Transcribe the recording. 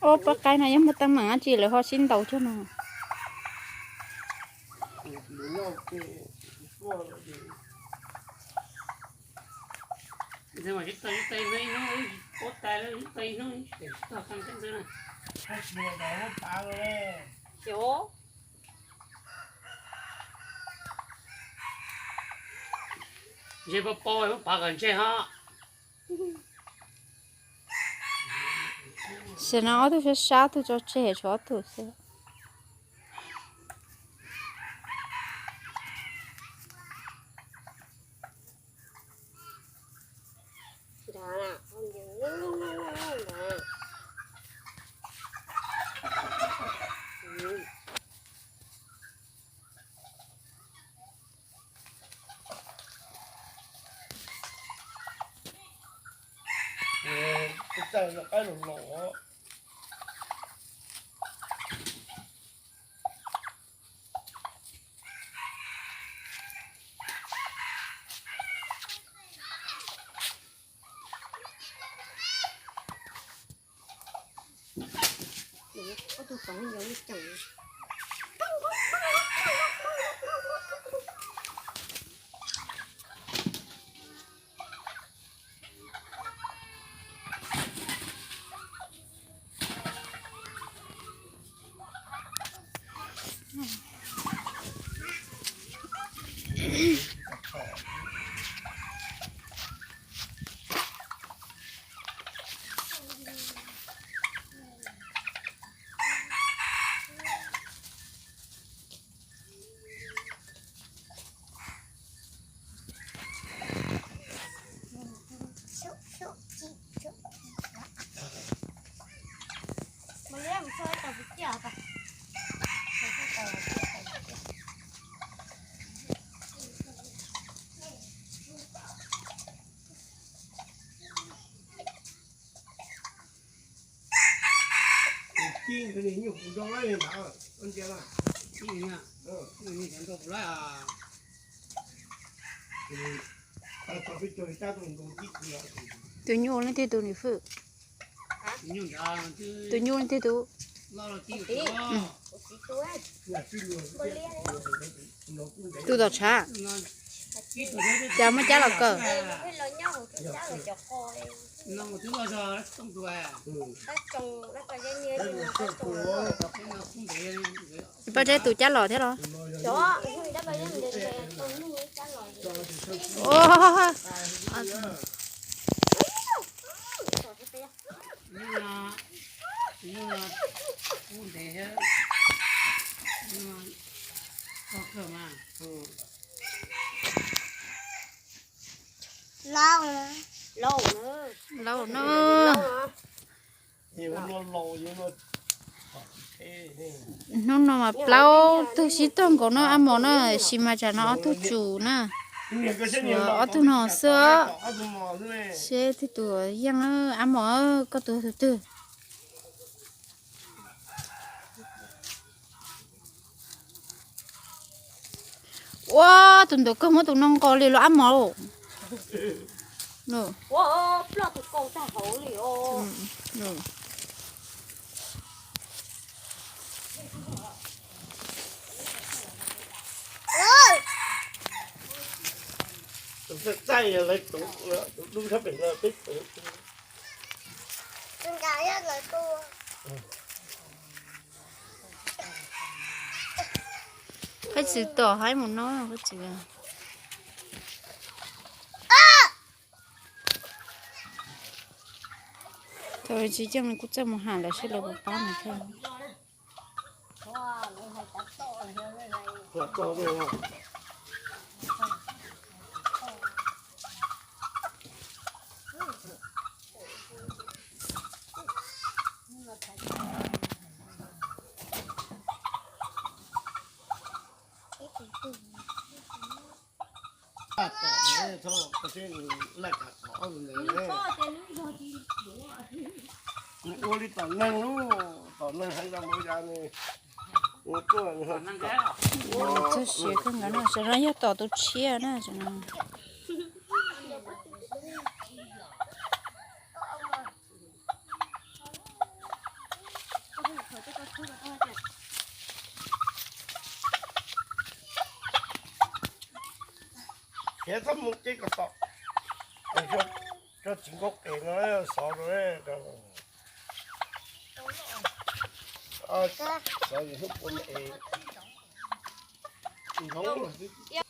Ob pab qaib no yuav muaj teeb meem dab tsi lawv ho sib ntaus cog no. Ntshe pab paub muab pav kom ntseg ho. Sim no ob tug sab sab tug tso tseg tshuav ob tug xwb. Txaij qaib los laus. Tus nyuj leej twg tus niam fwj? Tus nyuj leej twg tus? Tus tom tshav. Cas muaj cab los kawm? Pab Tseb tus cab los thiab los? Lauj na. Hnub no mas plaub tug sib tog nkaus na ab mos na, sis mas tsam no ob tug tsum na. Ob tug no xwb. Seb twg tus yeej ab mos, koj tus tus twg? Ua, tus ntawd kawg muab tus no nqos li los ab mos. Peb txwv tom haib mus no peb txwv. Thaum tsis ceeb kuv txawj mus ham lawv seb lawv puas pab nws thiab. Ua li tom neeg lub, tom neeg heev rau mus ya ne. Txog siav kawg nkaus no, tam no yog tom tus tshiab na tam no. Khiav txhob mus ces kom tau, tso txiv nkauj qes no xov rau, xov yus hlub pua me es ntxoov lawm xwb.